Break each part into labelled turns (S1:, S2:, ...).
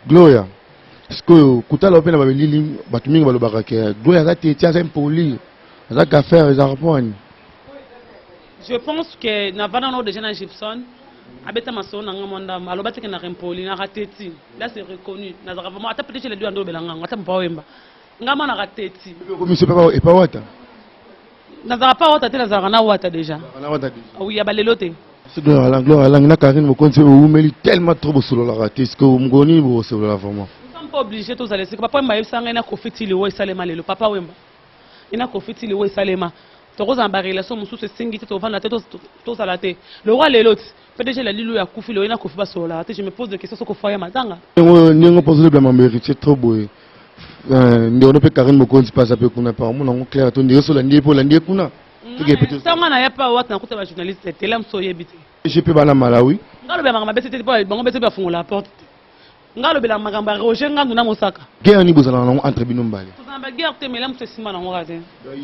S1: Gloria sikoyo kotala mpe na babilili bato mingi balobaka ke Gloria aza teti, aza impoli, aza gaffer, ezalaka mpo nini?
S2: Je pense que navanda nao déjà na Gibson abeta masolo na nga mwa ndambo, aloba te ke naka impoli, naka teti, là c'est reconnu, nazalaka vraiment ata peut-être le ando olobela ngango ata papa Wemba nga mwa naka teti.
S1: Okomisi epa Wata?
S2: Nazalaka pa Wata te, nazalaka na Wata déjà.
S1: Na Wata déjà.
S2: Oui, ya balelo te.
S1: Gloire Alang, Gloire Alang na Karine Mokonzi owumeli tellement trop bosololaka te, est-ce que mokolo nini bosolola vraiment?
S2: Nous sommes pas obligés tozala esika Papa Wemba ayebisa ngai na Koffi ti liwa esalema lelo. Papa Wemba ye na Koffi ti liwa esalema, tokozala na ba relation mosusu esengi te tovanda te, tozala te le roi lelo ti PDG la lilu akufi lelo ye na Koffi basololaka te. Je me pose des questions soki Koffi aya matanga.
S1: Ndenge mpo ozolobela mambo héritier trop boye, ndeko no mpe Karine Mokonzi mpe aza mpe kuna mpe amona yango clair to ndenge so olandi ye mpe olandi ye kuna.
S2: Ntango na ya pa wata nakuta ba journaliste te, la mosu oyebi te.
S1: Je mpe bana Malawi.
S2: Nga alobela makambo mabe te, mpo bango bete bafungola porte te. Nga alobela makambo ya Roger Ngandu na Mosaka.
S1: Guerre nini bozalaka nango entre bino mbale?
S2: Tozala ba guerre te, mais la mosu esimba nango kaka te.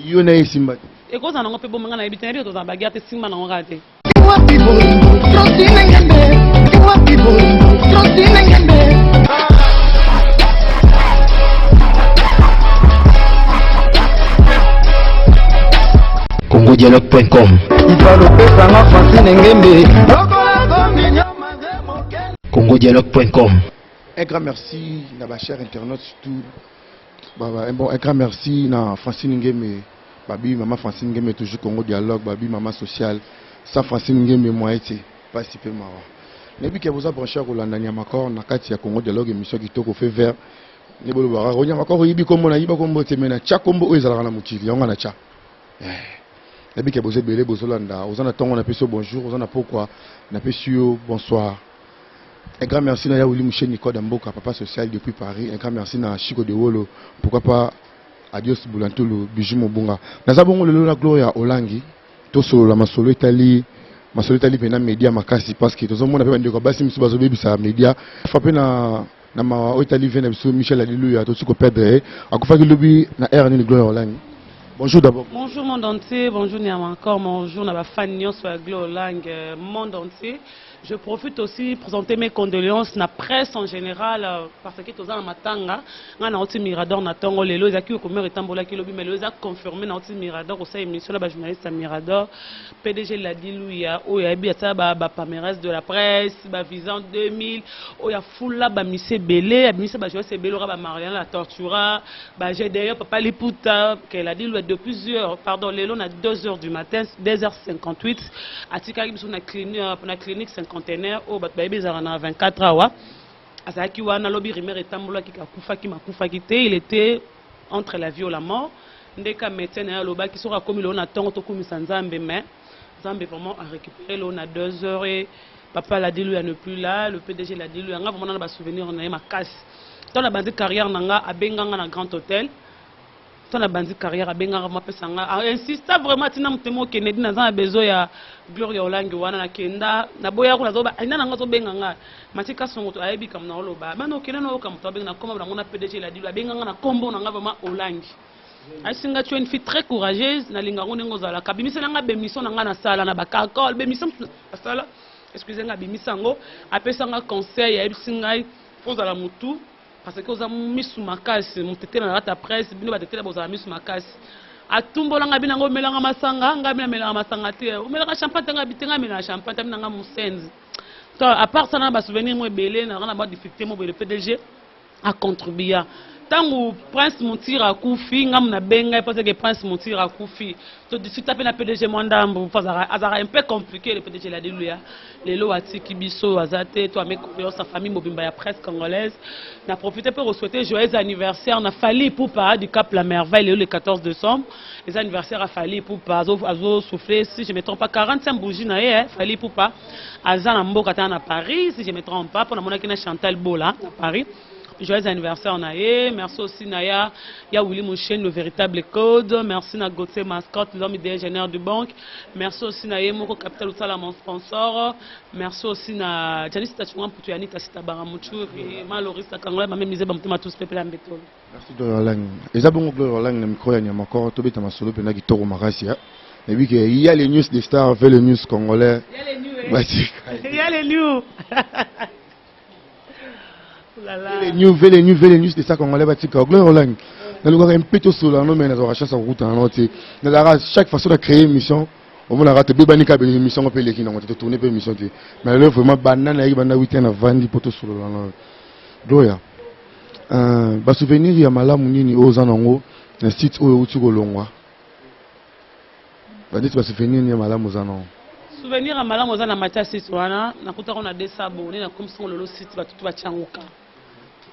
S1: Yo na ye esimba te?
S2: Ekozala nango mpe bongo, nga nayebi te, nayebi tozala ba guerre te, esimba nango kaka te.
S3: Wapi bolingo, Francine Ngembe? Wapi bolingo, Francine Ngembe?
S4: congodialogue.com
S3: Ifalopesanga Francine Ngembe.
S4: congodialogue.com.
S1: Un grand merci na ba chers internautes surtout ba, bon, un grand merci na Francine Ngembe, babi mama Francine Ngembe toujours Congo Dialogue, babi mama sociale. Sans Francine Ngembe moyen te pasi pe mawa. Nayebi ke boza branché ya kolanda Nyamakor na kati ya Congo Dialogue, émission kitoko fait vert. Ne bolobaka ko Nyamakor oyebi kombo na yiba kombo te, mais na tya kombo oyo ezalaka na mokili yango na tya. Nayebi ke boza ebele bozolanda, oza na tongo napesi yo bonjour, oza na pokwa napesi yo bonsoir. Un grand merci na Yaouli Mouché Nicole Mboka, papa social depuis Paris. Un grand merci na Chico de Wolo, pourquoi pas Adios Boulantulu, Bijou Mobunga. Naza bongo lelo na Gloria Olangi, tosolola masolo etali masolo etali pena media makasi parce que tozomona pe bandeko basi misu bazobebisa media. Frappé na na mawa oyo etali vie na biso Michel Aliluya, tosi ko perdre ye. Akufaki lobi na air nini Gloria Olangi? Bonjour d'abord.
S2: Bonjour monde entier, bonjour Nyama encore, bonjour na ba fan nyonso ya Gloria Olangi, monde entier. Je profite aussi présenter mes condoléances na presse en général parce que toza na matanga nga na oti Mirador na tongo lelo ezaki rumeur etambolaki lobi mais lelo eza confirmé na oti Mirador kosala émission na ba journaliste ya Mirador. PDG Ladi Luya oyo ayebi asala ba palmarès de la presse ba Vision 2000 oyo afula ba mise ebele abimisa ba journaliste ebele oyo ba Mariana la Tortura ba Gedeon Papa Liputa que Ladi Luya depuis plusieurs pardon lelo na 2 heures du matin 2h58 atikaki biso na clinique, na clinique cinquantenaire oyo bato bayebi ezalaka na 24 awa azalaki wana lobi rumeur etambolaki akufaki makufaki te, il était entre la vie ou la mort. Ndeka médecin na ye alobaki soki akomi lelo na ntongo tokumisa Nzambe, mais Nzambe vraiment a récupéré lelo na 2 heures et papa Ladi Luya n'est plus là, le PDG Ladi Luya nga vraiment na ba souvenir na ye makasi. Tant na bandi carrière na nga abenga nga na Grand Hôtel, tant na bandi carrière abenga nga mapesa nga a insista vraiment tina motema okende di naza na besoin ya Gloria Olangi wana nakenda naboya kuna zoba ina na nga zobenga nga Mathieu Kasongo to ayebi kam na oloba bana okende na oyoka moto abenga na kombo na ngona PDG Ladi Luya abenga nga na kombo na nga vraiment Olangi. Asinga tu es une fille très courageuse na linga ngo ndenge ozalaka abimisela nga bemission na nga na sala na ba kakol bemission asala excusez nga abimisa yango apesa nga conseil ayebisi ngai faut ozala mutu parce que oza misu makasi mutetela na kati ya presse bino batetela bozala misu makasi atumbola nga bina ngo omelanga masanga nga bina melanga masanga te omelaka champagne te nga bite nga melaka champagne te bina nga musenzi. To à part ça na ba souvenir mo ebele na na ba difficulté mo le PDG a contribuer tangu Prince Montira akufi ngamu na benga parce que Prince Montira akufi to discuta pe na PDG Mwandambu parce azara un peu compliqué le PDG la Diluya lelo atiki biso azate to mes condoléances à famille mobimba ya presse congolaise na profiter pour souhaiter joyeux anniversaire na Fally Ipupa du Cap la Merveille le 14 décembre les anniversaires à Fally Ipupa azo, azo souffler si je me trompe pas 45 bougies na ye Fally Ipupa aza na mboka ta na Paris si je me trompe pas pona monaki na Chantal Bola na Paris. Joyeux anniversaire na ye. Merci aussi na ya, ya Willy Mouchen, le véritable code. Merci na Gauthier Mascotte, l'homme idéal du banque. Merci aussi na ye moko Capital Oussala, mon sponsor. Merci aussi na Janice Tachouan Poutou Yanita Sita Baramuchuri, Maloris Kangola, ma même Iseba Mutema tous peuple Ambetolo.
S1: Merci Gloria Olangi. Eza bongo Gloria Olangi na micro ya Nyamakor tobeta masolo pena kitoko makasi ya. Nayebi ke il y a les news des stars, fait les news congolais.
S2: Il y a les news.
S1: Batika.
S2: Il y a les news.
S1: Les new, les new, les news de ça congolais batika. Gloire Olangi. Nalukaka mpe tosolola no, mais nazwaka chance ya kokutana no te. Nazalaka chaque façon na créer émission, omonaka tobebani kaka émission ngo mpe eleki nango te, totourne mpe émission te. Mais lelo vraiment, banda nayaki, banda 8 navandi mpo tosolola no. Gloria, basouvenir ya malamu nini oyo oza nango na site oyo outi kolongwa? Bandeti basouvenir nini ya malamu oza nango?
S2: Souvenir ya malamu oza na matia site wana, nakutaka na 200 abonnés, nakomisango lelo site bato tu batiangoka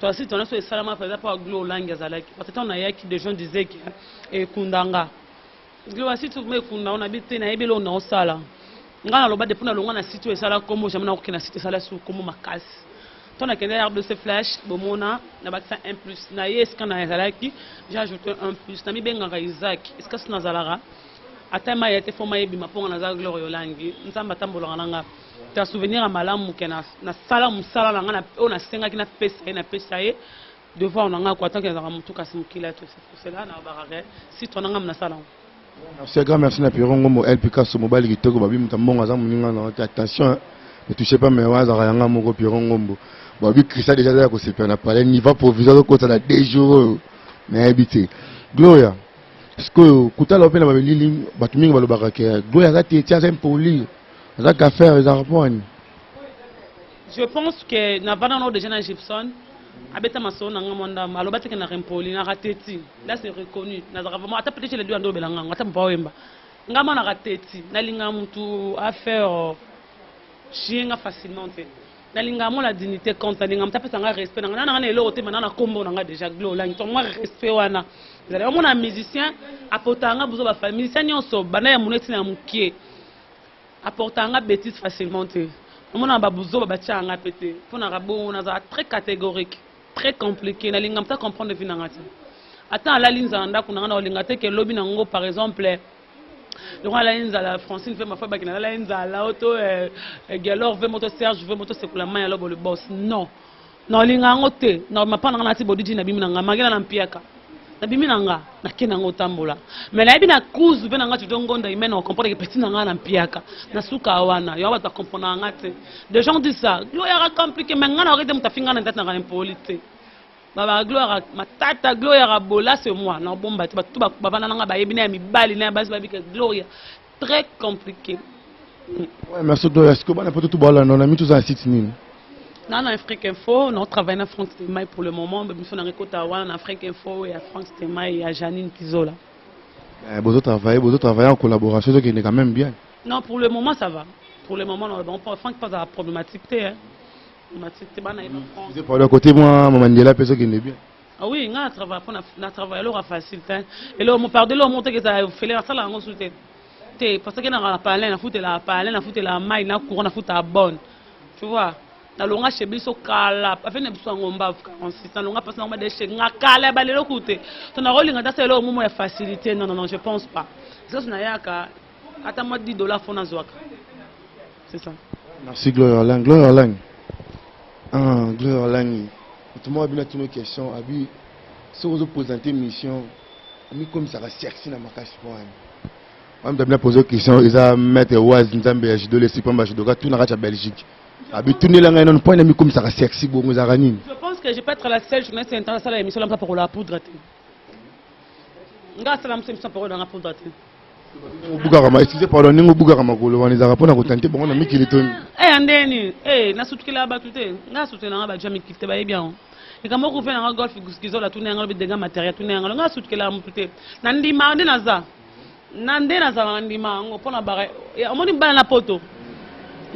S2: to site wana. So esalama mpenza mpo Aglo Olangi azalaki, parce que ntango nayaki, des gens disaient que ekundanga Glo site ma ekunda wana bi te. Nayebi eloko naosala. Ngai naloba, depuis nalongwa na site oyo esala kombo, jamais nakoki na site esala su kombo makasi. To nakende RDC Flash, bomona nabakisa 1 plus na ye. Esika na ezalaki, j'ai ajouté 1 plus. Namibengaka Isaac, esika so nazalaka, ata mai ya te, fo mai ebima mponga. Naza Gloire Olangi, Nzambe atambolaka na nga. Ta souvenir ya malamu ke nasala mosala na nga oyo nasengaki napesa ye, napesa ye devoir na nga ko atanke nazalaka motu, kasi mokili ya to, c'est pour cela nalobaka si to na nga nasala yango.
S1: Merci, grand merci na Pierrot Ngombo El Picasso, mobali kitoko. Babi moto mbongo aza moninga na te. Attention, ne touchez pas, mais wana azalaka yanga moko. Pierrot Ngombo, babi Christian déjà aza ya kosepela na palais niveau provisoire, azokota na 2 jours oyo nayebi te. Gloria, sikoyo kutala mpe na babelili, bato mingi balobaka ke Gloria aza te ti aza impoli, aza cafere, ezalaka mpo wani?
S2: Je pense que navanda nao déjà na Gibson, abeta masolo na nga mwa ndambo, aloba teke na rempoli na rateti. Là, c'est reconnu, nazalaka vraiment, ata peut-être le ando obela ngango, ata papa oyemba nga mwa na rateti. Nalingaka mutu affaire chie nga facilement te. Nalingaka mo la dignité compte, nalingaka mutu apesa nga respect nanga. Nanga na eloko te, mana na kombo na nga déjà Glo Olangi, to mwa respect wana ezali. Omona musicien apotaka nga buzo, bafa musicien nyonso banda ya moneti na ya mokie, apportaka nga bêtise facilement te. Omona babuzoba batiaka nga mpe te, mpo naka bongo. Nazala très catégorique, très compliqué. Nalinga moto comprendre vie nanga te. Ata alali nzala ndako nanga, na olinga te ke lobi nango, par exemple longo alali nzala, Francine ve mafa bakina alali nzala o to Gelor ve moto, Serge ve moto, sekula mai ya lobo le boss. Non, na olinga yango te. Na mapa nanga nati bodidi, nabimi na nga mangela na mpiaka, nabimi na nga, nake nango otambola, mais nayebi na cruise mpe na nga tuto ngonda imene ocomprendre ke petit na nga na mpiaka na suka wana. Yango bato bacomprendre nga te. Des gens disent ça, Gloire compliqué, mais nga na okete moto afinga na ndati naka impoli te. Baba Gloire matata, Gloire abola, c'est moi na bomba te. Bato bavanda nanga bayebi, na ya mibali na ya basi, bayebi ke Gloria très compliqué.
S1: Ouais, merci Gloria. Sikoyo bana poto tobalanda na mito, oza na site nini?
S2: Na Afrique Info, na travaille na Franck Stemay pour le moment. Biso na rekota wana na Afrique Info ya Franck Stemay, ya Janine Kizola.
S1: Eh, bozo travailler, bozo travailler en collaboration, ezokende quand même bien.
S2: Non, pour le moment ça va. Pour le moment, non, bon, Franck pas la problématique te, hein. Problématique te, bana yeba Franck.
S1: Vous parlez à côté moi, Mama Mandela mpe ezokende bien.
S2: Ah oui, nga na travaille mpo na travaille eloko facile te. Eloko mo pardon, eloko moko teke ezala ofele, nasala yango su te te, parce que nanga na palin, nafutela palin, nafutela mai na courant, nafutela bonne, tu vois. Nalonga chez biso kala, afe na biso yango mbavu 46, nalonga mpasi nango badeshe nga kala ya balelo ku te. To nakolinga ta sala eloko momo ya facilité, non, non, non, je pense pas. Lisusu nayaka ata mwa 10 $ fo nazwaka, c'est ça.
S1: Merci Gloria Lang. Gloria Lang, ah, Gloria Lang, moto moko abina tino question, abi soki ozoprésente mission, omikomisaka sexy na makasi mpo wani? Wana abina pose question, eza maître Waz Nzambe ya judo, lesi pamba judoka tuna kati ya Belgique, abi tunela ngai nano mpo wana mikomisaka sexy bongo, ezalaka nini?
S2: Je pense que je peux être la seule journaliste internationale à émission là pour la poudre te. Nga asala moso émission pour la poudre te.
S1: Obukaka ma, excusez, pardon, ndenge obukaka makolo wana, ezalaka mpona kotante bango na mikili toni?
S2: Eh, ndeni eh nasutukela bato te. Nga asutukela nga bato ya mikili te, bayebi yango. Likambo moko mpe nanga golf kizola, tuna yango, lobi dégâts matériel, tuna yango. Nga asutukela motu te, na ndima nde naza na nde nazala na ndima yango mpona bara. Omoni bana na poto,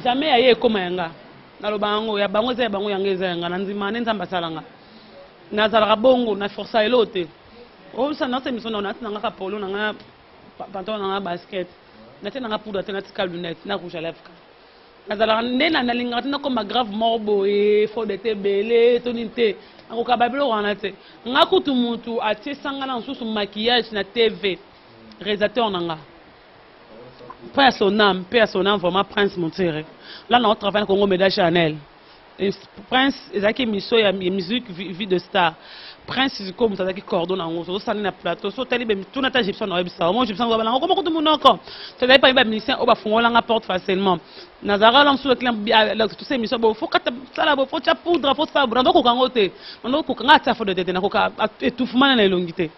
S2: jamais ya ye ekóma ya nga. Naloba yango, ya bango eza ya bango, yango eza ya nga. Na ndima nde Nzambe asala nga, nazalaka bongo, na força elo te. Osa nasa émission na nati nanga ka polo na nga, pantalon na nga, basket, natie nanga poudre te, natika lunette na rouge à lèvre. Nazalaka nde na nalingaka te nakoma grave moko boye, fode te, ebele to nini te, nakoka biloko wana te. Nga kutu mutu atiesanga na mosusu maquillage na TV, réalisateur na nga, paix à son âme, paix à son âme vraiment, Prince Montere. Là na travaille na Congo Médaille Chanel. Prince ezalaki émission ya musique vie de star. Prince sikoyo moto azalaki cordon na yango tozosala na plateau so otali tuna ata Gibson na oyebisa mo Gibson aloba nango koma kutu monoko tozali parmi ba musiciens oyo bafungolanga porte facilement. Nazalaka na mosusu tosa émission bo fo kata sala bo fo tia poudre fo sala bo nazokoka yango te, nazokoka nga atia fo de tete nakoka étouffement na elongi te.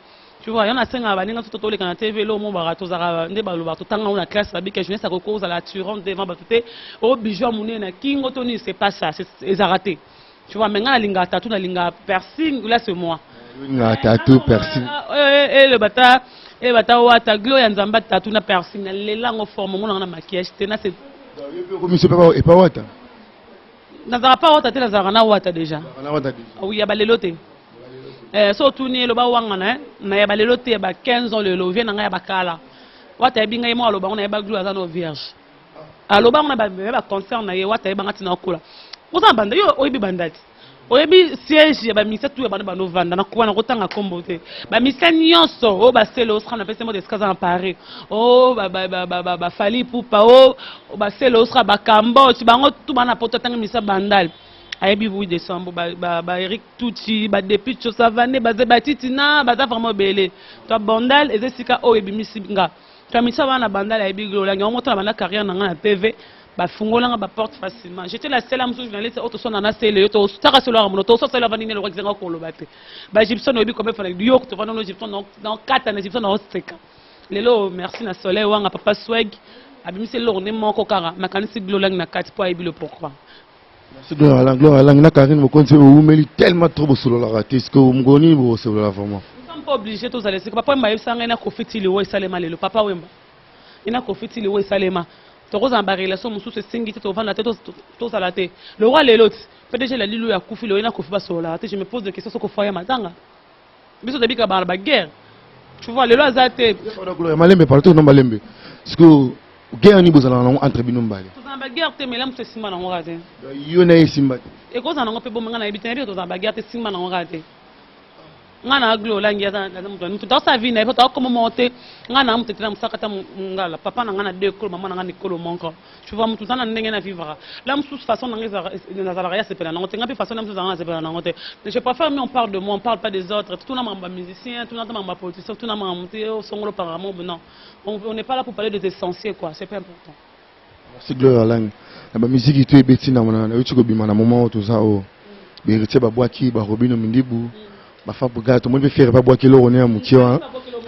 S2: Tu vois, yana senga baninga tout toleka na TV lo mo bara tozaka nde baloba totanga ngo na classe babika jeunesse akoki kozala attirante devant bato te o bijou ya monene na kingo to nini, c'est pas ça, ezalaka te. Tu vois, mais nga nalingaka tatou, nalingaka piercing, là c'est moi.
S1: Olingaka tatou, piercing.
S2: Elobata elobata wata glo ya nzambe tatou na piercing nalela yango forme omonanga na maquillage te na se.
S1: Okomisi epa wata.
S2: Nazalaka pa wata te, nazalaka na wata déjà.
S1: Na wata déjà.
S2: Oui, ya balelo te. So otuni eloba wangana na ya balelo te, ya ba 15 ans lelo vie na ngai ya bakala. Wata yebi ngai mo aloba ngo na yeba glo aza no vierge. Aloba ngo na ba concert na ye wata yebanga ntina okola. Oza na banda yo oyebi banda te. Oyebi siège ya ba ministère tout ya bana bano vanda na kuwa na kotanga kombo te. Ba ministère nyonso oyo basele osra na pese moto esika aza na Paris. O ba ba ba ba ba, ba Fally Ipupa o basele osra ba Cambodge bango tout bana poto tanga ministère bandal. Ayebi 8 décembre ba ba, ba Eric Tucci ba depuis Chosavane ba Zebatitina baza vraiment belé. Toi bandal eza esika oyo ebimisi nga. Toi ministère wana bandal ayebi glolangi yango moto na banda carrière na nga na TV. Bafungolanga ba porte facilement. J'étais la seule mosusu journaliste oyo toswana na sele yo tosaka solo ya mono tosala avandi nde lokola koloba te. Ba Egyptien oyebi combien fana yo tovanda no Egyptien na kata na Egyptien na oseka. Lelo merci na soleil wanga papa swag abimisi eloko nde moko kaka makanisi glolangi na kati po ayebi le pourquoi.
S1: Merci Gloire Alang, Gloire Alang na Karine Mokonzi owumeli tellement trop bosololaka te, est-ce que mokolo nini bosolola vraiment?
S2: Nous sommes pas obligés tozala esika papa Wemba ayebisa ngai na Koffi Tiliwo esalema lelo papa Wemba ina Koffi Tiliwo esalema tokozala ba relation mosusu esengi te tovanda te tozala te le roi lelo ti PDG la lilu ya kufi lelo ina Koffi basololaka te. Je me pose des questions soko foyer matanga biso tobika ba ba guerre, tu vois lelo aza te.
S1: Malembe partout non malembe parce que guerre ni bozala nango entre bino mbale.
S2: Tozala ba guerre te mais la moto esimba nango kaka te.
S1: Yo na esimba te.
S2: Ekozala nango mpe bomenga na yebi te, nayebi tozala ba guerre te esimba nango kaka te. Nga na aglo olangi aza moto moto taosala vie na ye po taokoma moko te. Nga na moto etela mosaka ta mongala papa na nga na deux ekolo mama na nga na ekolo moko. Tu vois moto na ndenge na vivra la mosusu façon na nga nazalaka ya sepela nango te, nga mpe façon na mosusu ezalaka na sepela nango te. Je préfère mieux on parle de moi, on parle pas des autres. Tuna makambo ya musicien, tuna ta makambo ya politicien, tuna makambo te osongolo apparemment non, on n'est pas là pour parler des essentiels quoi, c'est pas important.
S1: Merci Gloire Alang. Na ba musique to ebeti na na yuti kobima na moment oyo toza oyo. Ba héritier babwaki ba Robino Mindibu, ba Fabregas, tomoni pe fier babwaki eloko ne ya mokie wana.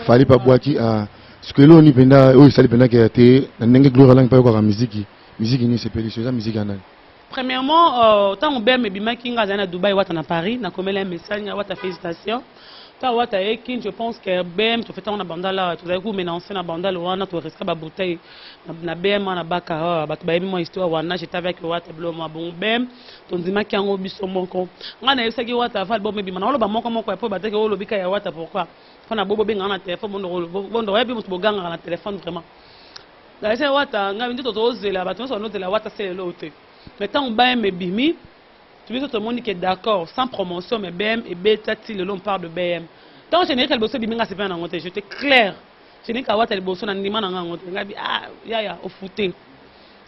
S1: Fally babwaki ah sikoyo eloko ni mpenza oyo esali mpenza ke te na ndenge Gloire Alang mpe ayokaka musique, musique nini esepeli so eza musique ya nani?
S2: Premièrement, ntango BM ebimaki nga azali na Dubai wata na Paris, nakomela ye message nga wata félicitation. Ntango wata ayeki, je pense que BM tofeta ngo na bandala, tozali komenance na bandala wana toreska ba bouteille na BM wana baka bato bayebi mwa histoire wana. J'étais avec wata bilo mwa bongo BM tondimaki yango biso moko. Nga nayebisaki wata avant album ebima, naoloba moko moko ya po bateke olobi ka ya wata pourquoi mpona bo bobengaka na téléphone bondo oyebi moto bogangaka na téléphone vraiment. Nayebisaki wata ngai nde tozozela bato nyonso banozela wata se lelo te, mais ntango BM ebimi biso tomoni ke d'accord sans promotion mais BM ebeta ti lelo on parle de BM. Ntango générique ya liboso ebimi nga sepela nango te, j'étais clair. Générique ya wata liboso na ndima na nga yango te, ngai bi ah yaya ofute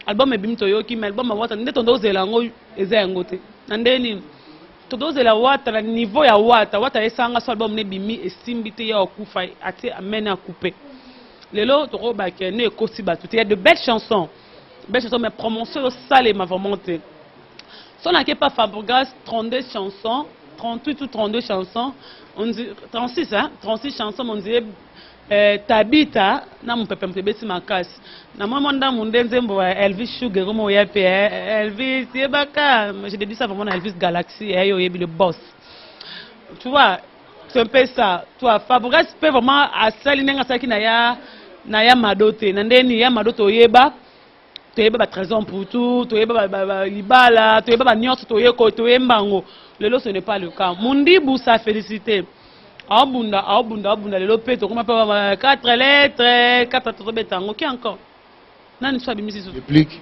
S2: album ebimi toyoki, mais album ya wata nde tondozela yango eza yango te. Na nde nini tondozela wata na niveau ya wata, wata esanga so album ne ebimi esimbi te ya okufa atie amene akupe. Lelo tokobake ne ekosi bato te, ya de belles chansons, belles chansons mais promotion ezosalema vraiment te. So nake pa Fabregas 32 chansons, 38 ou 32 chansons, on dit 36 hein, 36 chansons on dirait Tabita na mopepe moto ebeti makasi na mwa mwa ndambu nde nzembo ya Elvis Sugar omo oya pe Elvis yebaka, je dédie ça vraiment na Elvis Galaxy yo oyebi le boss, tu vois c'est un peu ça. Toi Fabregas pe vraiment asali ndenge asalaki na ya Mado te, na ndeni ya Mado toyeba toyeba ba trésor mputu, toyeba ba libala, toyeba ba nyonso, toyeko toyemba yango. Lelo ce n'est pas le cas. Mundibu sa félicité aobunda aobunda aobunda lelo pe tokoma pe ba 4 lettres 4 tozobeta yango ki encore nani so abimisi susu
S1: Déplique.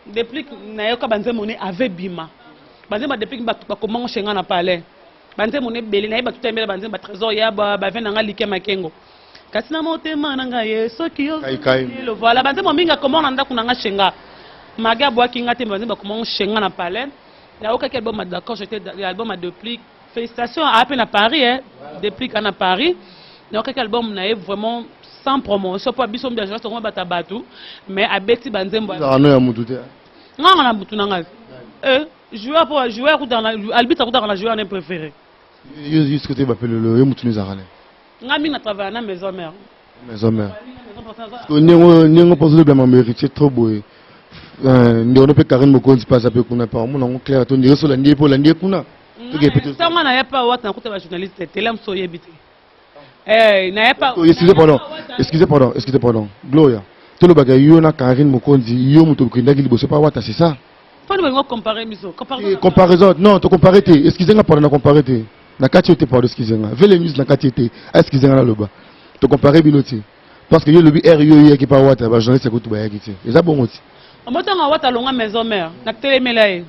S2: Déplique nayoka banzembo ne ave bima banzembo ya déplique bato bakomango chez nga na palais banzembo ne ebele nayeba tutayembela banzembo ba trésor ya bave na nga like makengo kasi na motema na ngai ye soki yo
S1: Kai kai.
S2: Voilà banzembo mingi akoma na ndako na nga chez nga mage abwaki nga te, banzembo bakomango chez nga na palais. Nayokaki album ya d'accord, j'étais album ya Deplick. Félicitations aa mpe na Paris, eh. Deplick a na Paris. Nayokaki album na ye vraiment sans promotion mpo biso mbi agence tokoma bata bato, mais abeti banzembo.
S1: Ezalaka no ya mutu te.
S2: Nganga na butu na ngai. Eh, joueur mpo joueur akutaka na arbitre, akutaka na joueur ne préféré.
S1: Yo soki te bapelelo yo mutu no ezalaka ne.
S2: Nga mingi na travaille na maison mère.
S1: Maison mère. Ndenge ndenge mpo ozolobela mambo héritier trop boye, ndeko no mpe Karine Mokonzi mpe aza mpe kuna mpe omona yango clair to ndenge so olandi ye mpe olandi ye kuna.
S2: Ntango na ye pa wata nakuta bajournaliste tele mosu oyebi te naye pa.
S1: Excusez, pardon, excusez, pardon, excusez, pardon. Gloria, tolobaka yo na Karine Mokonzi, yo moto okendaki liboso pa wata, c'est ça?
S2: Mponi bolingo compare biso?
S1: Comparaison non, tocompare te. Excuse nga, pardon, na compare te na kati yo te. Pardon, excuse nga, vele news na kati ye te. Excuse nga, naloba tocompare bino te parce que yo lobi aire yo oyaki pa wata, bajournaliste kutu bayaki te. Eza bongo ti?
S2: Omotango wata alonga maison mère, natelemela ye.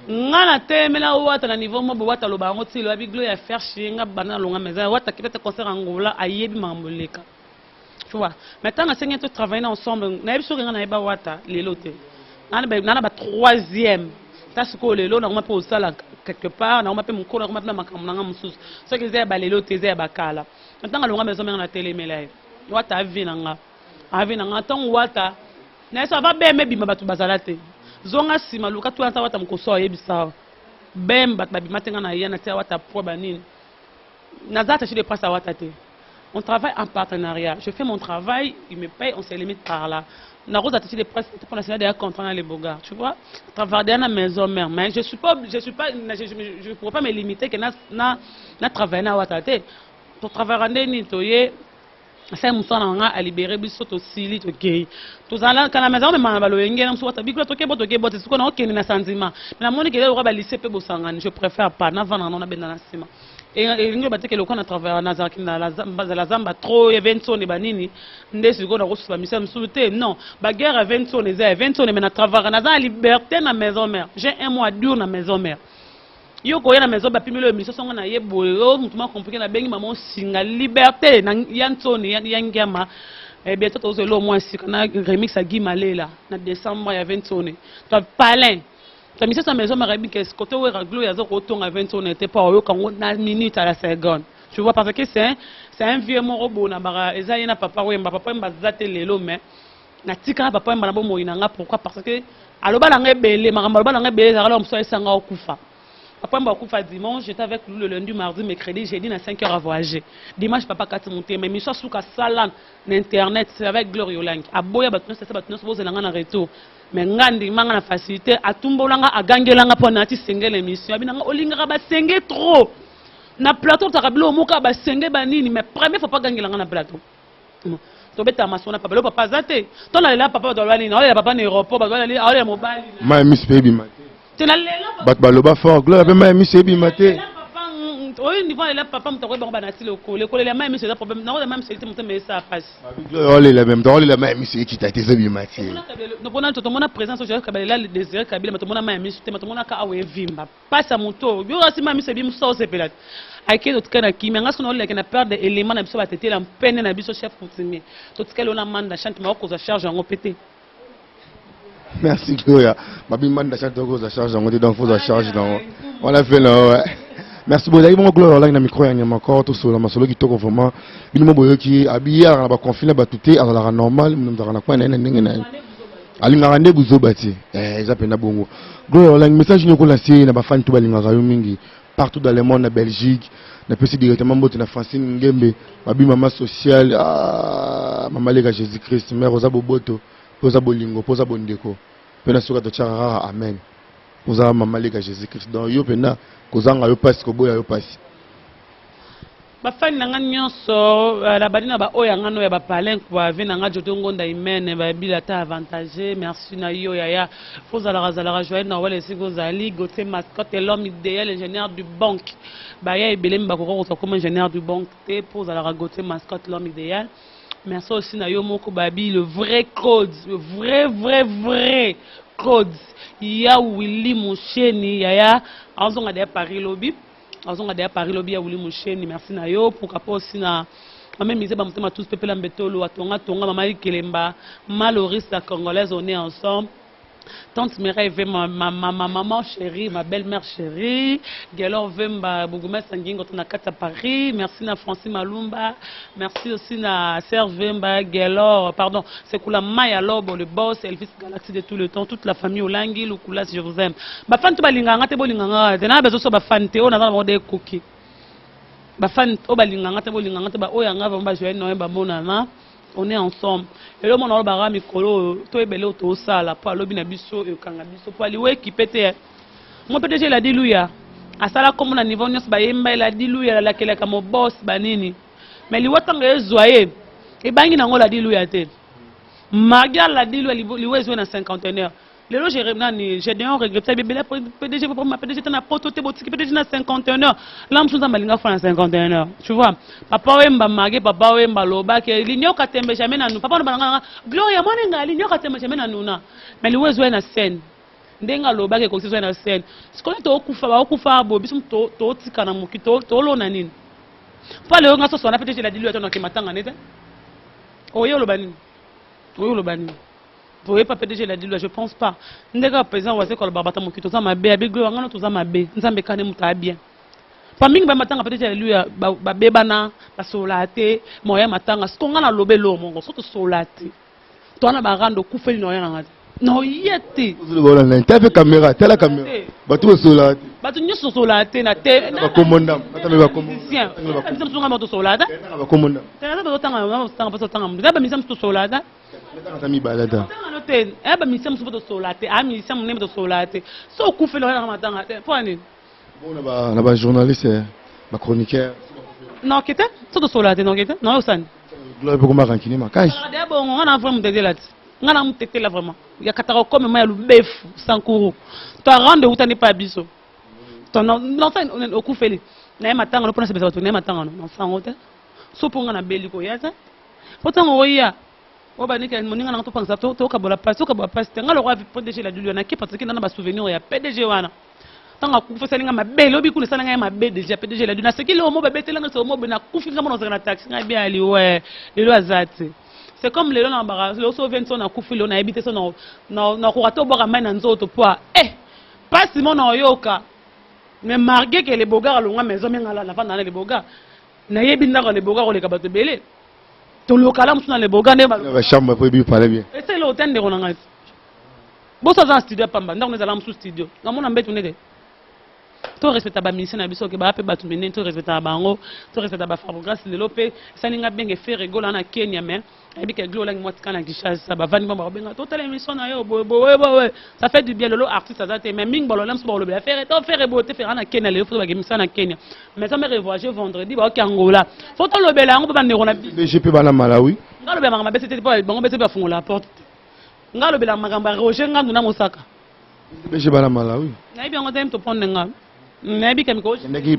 S2: Nga natelemela wata na niveau mo boye. Wata aloba yango ti lobi glo ya faire chier nga. Banda nalonga maison, wata akipete concert Angola, ayebi makambo eleka, tu vois. Mais ntango asengi to travailler ensemble, nayebi soki nga nayeba wata lelo te, naa na ba troisième ta. Sikoyo lelo nakoma mpe kosala quelque part, nakoma mpe mokolo, nakoma mpe na makambo nanga mosusu. Soki eza ya balelo te, eza ya bakala. Ntango alonga maison mère, natelemela ye. Wata avi na nga, avi na nga. Ntango wata na ye so ava beme ebima, bato bazala te. Zonga nsima, luka tu ata wata mokoso ayebisa bem bato babima te. Nga na ye natia wata po banini, naza attaché de presse à wata te. On travaille en partenariat. Je fais mon travail, il me paye, on se limite par là. Naza attaché de presse pour national de contrat dans les bogards, tu vois. Travailler dans la maison mère, mais je suis pas, je pourrais pas me limiter que na travailler na wata te. Pour travailler ndeni toye asali mosala na nga, alibere biso, tosili, tokei, tozalaka na maison omemaka na baloyenge na mosu wata bikula tokebo tokebo te. Sikoyo naokende na sentiment, mais namoni kele lokola balise mpe bosangani, je préfère pas navanda nano, nabenda na nsima. Elingi loba te ke lokola na travailler nazalaki na la zamba trop ya vensone banini nde sikoyo nakosusa bamisia mosusu te. Non, baguerre ya vensone eza ya vensone, mais na travaillaka, naza na liberté na maison mère. J'ai un mois dur na maison mère. Yo koya na maison, bapimeli oyo émission songo na ye boye, oyo motu ma compliqué, nabengi mama osinga liberté na ya ntsoni ya ngiama. Bientôt tozela au moins sika na remix ya Guy Malela na décembre ya 20 to palin ta mission sa maison mère. Yebi ke côté oyo glo aza kotonga 20 te mpo aoyoka yango na minute à la seconde, tu vois, parce que c'est un vieux moko boye na baka eza ye na papa Wemba. Papa Wemba aza te lelo, mais natikala papa Wemba na bomoi na nga. Pourquoi? Parce que aloba na nga ebele makambo, aloba na nga ebele. Ezalaka mosu ayesanga okufa. Papa Wemba akufa dimanche, j'étais avec lui le lundi, mardi, mercredi, jeudi na 5 heures à voyager. Dimanche papa kati motema. Émission suka sala na internet, c'est avec Gloria Olangi. Aboya bato nyonso, bato nyonso bozela nga na retour. Mais nga ndima nga na facilité, atumbolanga, agangelanga mpo nati sengela émission. Abinanga olingaka basenge trop. Na plateau otaka biloko moko ya basenge banini, mais première fois pa agangelanga na plateau. Tobetaka masolo na papa. Lelo papa aza te. To nalela papa, bato baloba nini? Aolela papa na aéroport, bato aolela mobali.
S1: Mai miso mpe ebima te.
S2: Te, nalela.
S1: Bato baloba fort, Gloria mpe mai miso ebima te.
S2: Oyo niveau alela papa, moto akoyeba bango banati lokolo ekolela mai miso eza problème. Nakolela mai miso ete motema esala pasi.
S1: Gloria olela me moto akolela mai miso ekita te, ezobima te.
S2: Mpona tomona présence oyo Kabila, Désiré Kabila, ma tomona mai ya miso te, ma tomonaka awa evimba pasi ya moto oyo asi mai ya miso ebi mosusu aosepela te. Ake totikali na kimia. Nga soki naolelaki na perte de élément na biso, batetela mpene na biso, chef coutumier, totikali oyo na manda chante makokozwa charge yango mpe te.
S1: Merci Gloria. Babi manda chante okozwa charge yango te, donc fozwa charge nango wana fe na ouais. Merci bozalaki bongo Gloria olangi na micro ya nyama kor, tosolola masolo kitoko vraiment. Bino mo boyoki abi ye alaka na baconflit na bato te, azalaka normal, moto azalaka na coin na ye na ndenge na ye, alingaka nde buzoba te. Eza mpenza bongo. Gloria olangi, message nini okolase na bafani to balingaka yo mingi partout dans le monde? Na Belgique napesi directement mbote na Francine Ngembe, babi mama sociale, ah, mama leka Jésus Christ mare, oza boboto mpo oza bolingo mpo oza bondeko mpe na suka totiaka kaka amen. Oza mama leka Jésus Christ, donc yo mpenza kozanga yo mpasi, koboya yo mpasi.
S2: Bafani na nga nyonso, nabandi na baoyo ya nga no ya bapalin kua ve na nga Joto Ngonda Imene, babila ata avantage. Merci na yo yaya, fo ozalaka zalaka joyeux Noël esika ozali. Gautier Mascotte, l'homme idéal, ingénieur du banque, baya ebelemi bakoka kozwa comme ingénieur du banque te mpo ozalaka Gautier Mascotte, l'homme idéal. Merci aussi na yo moko babi le vrai code, le vrai vrai vrai code ya Willy Musheni. Yaya azonga deya Paris lobi, azonga deya Paris lobi ya Willy Musheni. Merci na yo. Pourquoi pas aussi na mama Mise Bamotema tous pepela mbetolo atonga tonga, mama Ikelemba Maloris la congolaise, on est ensemble. Tante Mireille Vemba, ma, ma, ma maman chérie, ma belle-mère chérie, Gaylor Vemba, Bougoumes Ngingo, na kati ya Paris, merci na Francis Malumba, merci aussi na Serge Vemba, Gaylor, pardon, c'est Kula Maya Lobo, le boss, Elvis Galaxy de tout le temps, toute la famille Olangi, Lukulas, je vous aime. Ba fan to balinga nga te bolinga nga, te na bezo so ba fan te, ona na ba cookie. Ba fan o balinga nga te bolinga nga te ba oya nga ba joyeux Noël ba bonana. On est ensemble. Lelo mwana alobaka mikolo oyo toyeba eloko tosala mpo alobi na biso ekanga biso mpo aliwa ekipe te. Mo PDG Eladi Luya asala kombo na niveau nyonso, bayemba Eladi Luya lalakelaka mobos banini, mais liwa ntango ezwa ye ebangi nango Eladi Luya te. Malgré Eladi Luya liwa ezwa na cinquantenaire. Lelo je nani Gédéon regrette bebele PDG ma PDG tana poto te botiki PDG na cinquantenaire. La mosusu Nzambe alinga fa na cinquantenaire. Tu vois, Papa Wemba malgré Papa Wemba lobaki linyoka tembe jamais na nu. Papa no balanga Gloria mwana nga linyoka tembe jamais na nuna. Mais liwa ezwa na scène. Ndenge alobaki ekoki ezwa na scène. Sikoyo tokufa baokufa bo biso totika na moki tolona nini? Mpo lelo nga soso wana PDG la dilu atona ke matanga nete. Oye oloba nini? Oye oloba nini? Oye pa PDG la dilu, je pense pas. Ndenge président wase koloba bata moki toza mabe, abi Gloria ngano toza mabe. Nzambe kane muta bien. Pa mingi ba matanga PDG la dilu babebana, basola te, moya matanga. Siko nga na lobe lo mongo, so tosola te. To na ba rando kufeli no ya na ngati. No ye te.
S1: Tala caméra, tala caméra. Bato basola te.
S2: Bato nyonso tosola te na te.
S1: Bakombo ndambo, ata bakombo.
S2: Musicien. Biso mosusu nga bato tosola te.
S1: Bakombo ndambo.
S2: Tala bazotanga bazotanga bazotanga mutu. Ba musicien mosusu tosola te.
S1: Ata mibale ata.
S2: Tanga te. Eh ba musicien mosusu tosola te. Ah musicien monene tosola te. So okufeli oya na matanga te. Mpo nini?
S1: Bon na ba journaliste, ba chroniqueur.
S2: Non kete, so tosola te non kete. Non osani.
S1: Gloire pe koma rancune makasi.
S2: De bongo nga na vrai mutetela ti. Nga na mutetela vraiment. Ya kataka comme ma ya lubefu sankuru. To rende utani pa biso. To non non ça okufeli. Na ye matanga no pona sebeza bato na ye matanga no. Non sango te. So po nga na beli ko ya te. Po tango oya oyo bandiki moninga nanga topangisa tokabola pasi, tokabola pasi te. Nga lokwa PDG la dulu na ki parce que nana ba souvenir ya PDG wana. Ntango akufi esalinga mabe, lobi kuna esalinga ye mabe déjà PDG la dulu. Naseki lelo mo babetelanga so mo nakufi nga mona ozalaka na taxi ngai bien ali ouais lelo aza te. C'est comme lelo na baka lelo so vient so nakufi lelo nayebi te so na nakoka te obwaka mai na nzoto po eh pasi mo na oyoka. Mais malgré que le bogar alongwa maison mais ngala navanda na le bogar. Nayebi ndako ya le bogar koleka bato ebele. Tolokala mosusu na le bogar nde
S1: ba chambre po ebi parler bien.
S2: Ese eloko te ndeko na ngai. Boso aza na studio ya pamba, ndako ezala mosusu studio. Ngamona mbetu ndete. To respecta ba musicien na biso ke ba pe bato minene, to respecta bango, to respecta ba Fabregas lelo pe esali nga benge Ferre Gola na Kenya mais ayebi ke Gloria Olangi mwatika na Kinshasa bavandi bango babenga to tala émission na yo boye boye boye, ça fait du bien. Lelo artiste aza te mais mingi balola mosusu balobela Ferre to Ferre boye te. Ferre na Kenya lelo faut bakemisa na Kenya mais ça me revoyager vendredi baoki Angola, faut tolobela yango mpo bandeko na biso.
S1: BGP bana Malawi.
S2: Nga lobela makambo mabe te mpo bango bese bafungola porte te. Nga lobela makambo ya Roger Ngandu na Mosaka.
S1: BG bana Malawi.
S2: Nayebi yango te, toprendre nga nayebi ka mikolo.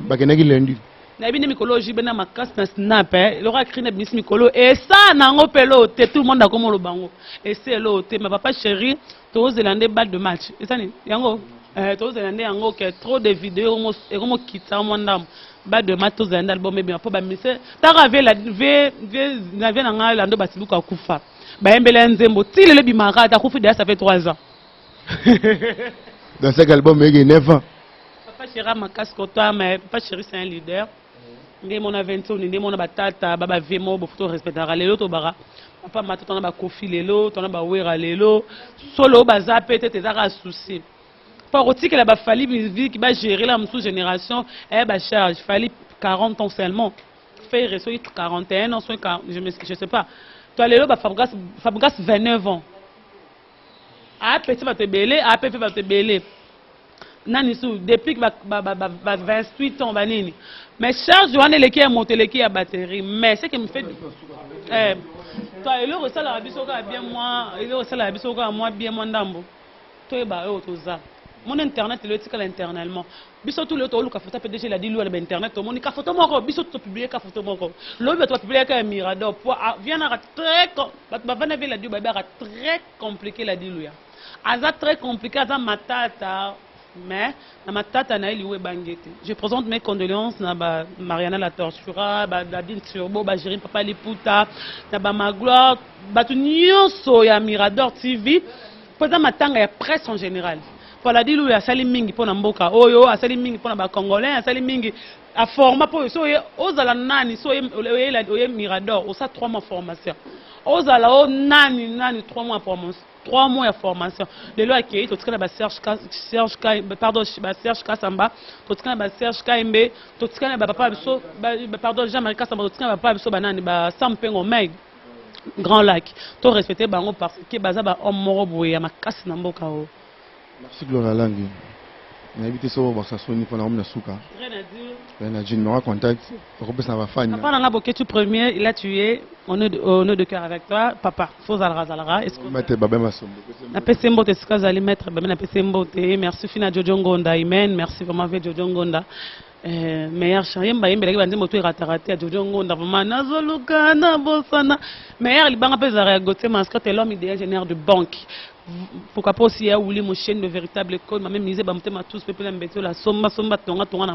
S1: Bakendaki lundi.
S2: Nayebi nde mikolo oyo na makasi na snap eloko akri na bimisi mikolo esa nango mpe eloko te, tout le monde akoma oloba yango ese eloko te. Mais papa chéri, tozela nde balle de match eza nini yango, tozela nde yango ke trop de vidéo ekomokitisa mwa ndambo. Balle de match, tozela nde album ebima mpo bamise taka vie na vie na ngai. Lando basibuka akufa, bayembela ya nzembo ti lelo ebimaka ata akufi deja, ça fait 3 ans.
S1: Dans cet album il y a 9 ans.
S2: Papa chéri makasi kota, mais papa chéri c'est un leader. Nde mona 20 nde mona batata ba bavie moko bofu torespectaka. Lelo tobaka papa mata, tona bakofi lelo, tona bawera lelo solo baza pe te, ezaka souci mpo kotikela bafali musique bagérer la mosusu génération eye bacharge. Fali 40 ans seulement, Ferre soki 41 ans, soki je sais pas. To lelo ba Fabregas, Fabregas 29 ans, apesi bato ebele, ape mpe bato ebele nani su depuis ba 28 ans banini. Mais charge wana eleki ya moto, eleki ya batterie. Mais ce qui me fait to eloko esalaka biso kaka bien mwa, eloko esalaka biso kaka mwa bien mwa ndambo, toyeba oyo toza mona internet lelo etikala internellement. Biso tu lelo toluka photo PDG la dilu na ba internet, tomoni ka photo moko, biso topublie ka photo moko. Lobi bato bapublie ka ya Mirador po vianaka très, bato bavanda vie la dilu bayebaka très compliqué. La dilu ya aza très compliqué, aza matata, mais na matata na ye liwa ebangi te. Je présente mes condoléances na ba Mariana la Tortura, ba Nadine Turbo, ba Jérémy Papa Liputa, na ba Magloire, bato nyonso ya Mirador TV. Mpo eza matanga ya presse en général. Faladi Luya asali mingi mpo na mboka oyo, asali mingi mpo na bacongolais, asali mingi aforma mpo so oye ozala nani, so oye oye Mirador osa 3 mois formation, ozala o nani nani 3 mois formation, 3 mois ya formation. Lelo akei, totikala ba Serge, Serge, pardon, ba Serge Kasamba, totikala ba Serge Kaembe, totikala ba papa biso, pardon, Jean-Marie Kasamba, totikala ba papa biso banani, ba Sam Pengo Meg Grand Lac. To respecter bango parce que baza ba homme moko boye ya makasi na mboka oyo.
S1: Merci Gloria Langi. Nayebi te soki obakisa soni mpo na komi na suka.
S2: Rien à dire.
S1: Rien à dire, numéro ya contact okopesa na bafani.
S2: Papa nanga Boketshu premier, il a tué, on est de cœur avec toi. Papa, faut zalaka zalaka. Est-ce que
S1: Maître Babin Masombo.
S2: Napesi mbote esika azali, maître Babin, napesi mbote. Merci fina Jojo Ngonda, amen. Merci vraiment ve Jojo Ngonda. Meilleur chant yemba yembelaki banzembo to erataka te ya Jojo Ngonda, vraiment nazoluka na bosana meilleur libanga mpe ezalaka ya Gauthier Mascotte, l'homme idéal génère de banque. Pourquoi pas aussi ya Willy Mosheni, le véritable code ma même mise bamotema tous pepe na mbeto la somba somba tonga tonga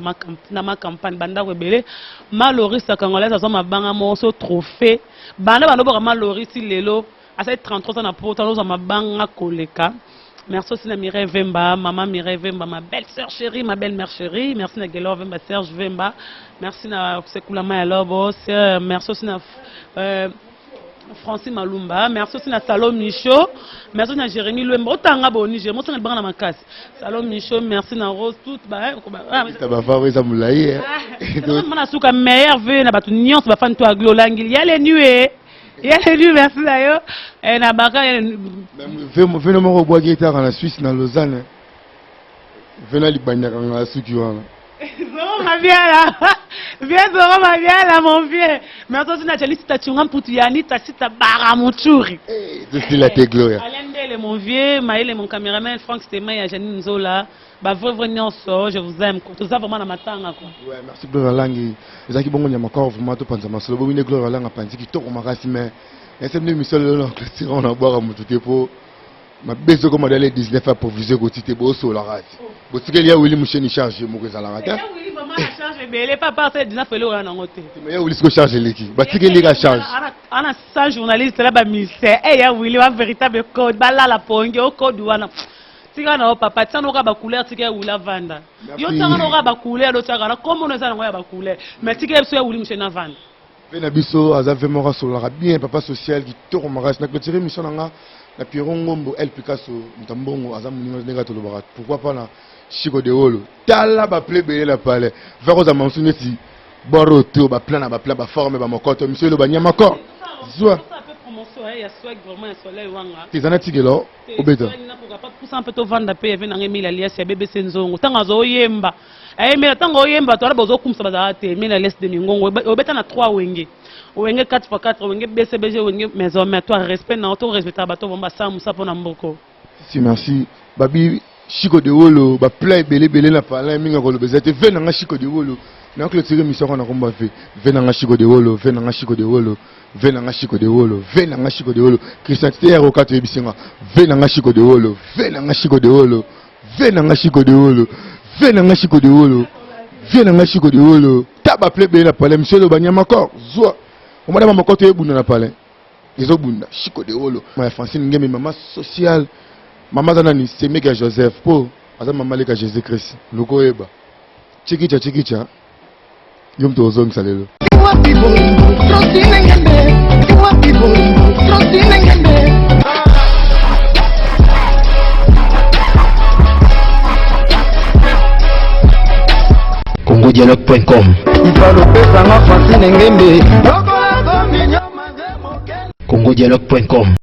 S2: na ma campagne bandako ebele. Malorisa congolaise azwa mabanga moko so trophée banda bando boka Malorisi lelo asali 33 ans na poto, azozwa mabanga koleka. Merci aussi na Mireille Vemba, maman Mireille Vemba, ma belle sœur chérie, ma belle mère chérie. Merci na Gelor Vemba, Serge Vemba. Merci na Sekula Maya Lobo. Merci aussi na Francis Malumba. Merci aussi na Salom Michaud. Merci na Jérémy Luemba. Otanga boni Jérémy, otanga libanga na makasi. Salom Michaud, merci na Rose tout ba.
S1: Tabafaro eza molayi.
S2: Mana suka meilleur vœu na bato nyonso bafani to aglolangi. Yale nué. Yale nué, merci na yo. Na baka
S1: veno moko obwaki etaka na Suisse na Lausanne. Vena libanyaka nga suki wana.
S2: Zoro Mabiala. Viens Zoro Mabiala mon vieux. Merci aussi na Chalisi Tachunga Mputu ya Anita Sita Baramuchuri.
S1: Je suis la te Gloria.
S2: Alain Ndele mon vieux, Maël mon caméraman, Franck Stema ya Janine Nzola. Ba vrai vrai nyonso, je vous aime quoi. Toza vraiment na matanga quoi.
S1: Ouais, merci Gloria Langi. Ezaki bongo nyama corps vraiment to panza masolo bo mine Gloria Langi panzi kitoko makasi mais ese mne misolo lelo na clôture on a boire mutu te po ma beso comme d'aller 19 à proviser ko tite bo sola rati. Botikeli ya Willy Musheni charge moko ezalaka te.
S2: Ya Willy vraiment la charge ebele pas part 19 eloko ya nango te.
S1: Mais ya Willy siko charge eleki. Batikeli ka charge.
S2: Ana sa journaliste la ba ministère. Eh ya Willy wa véritable code balala pongi o code wana. Tika na yo papa, tika na ba couleur, tika ya Willy avanda. Yo tika na ba couleur, lo tika na kombo no eza nango ya ba couleur. Mais tika ya biso ya Willy Musheni avanda.
S1: Pe na biso aza vraiment rasolaka bien papa social kitoko makasi na clôturer mission na nga na Pierrot Ngombo El Picasso Mutambongo aza moninga ndenge tolobaka pourquoi pas na Chico de Wolo tala ba play bele na palais va koza mansu neti boro to ba plan na ba plan ba forme ba mokoto monsieur lo ba nyama ko zwa tezana tigelo obeta
S2: pusa mpe tovanda mpe yave nanga Emile Alias ya BBC Nzongo ntango azoyemba ayembela ntango oyemba bato wana bozokumisa bazalaka te. Emile Alias de Mingongo obeta na 3 wenge wenge 4x4 wenge BCBG wenge maison mère. Toi respect na to respectaka bato bango basala mosala mpona mboko.
S1: Si merci babi Chico de Wolo ba plein ebele ebele na palin mingi koloba eza te ve nanga Chico de Wolo na clôturer mission na komba ve ve nanga Chico de Wolo ve nanga Chico de Wolo ve nanga Chico de Wolo ve nanga Chico de Wolo Christian Ter okato yebisinga ve nanga Chico de Wolo ve nanga Chico de Wolo ve nanga Chico de Wolo ve nanga Chico de Wolo ve nanga Chico de Wolo taba plein ebele na palin monsieur lo banyama kor zwa omona ba mokoto ebunda na palin ezobunda Chico de Wolo ma Francine Ngeme mama sociale mama aza nani semeki ya Joseph po aza mama leka Jésus Christ luko oyeba chikicha chikicha yo moto ozongisa lelo.
S3: Wapi bolingo Francine Ngembe, wapi bolingo Francine Ngembe.
S4: Congodialogue.com.
S3: Ifalopesanga Francine Ngembe.
S4: Congodialogue.com.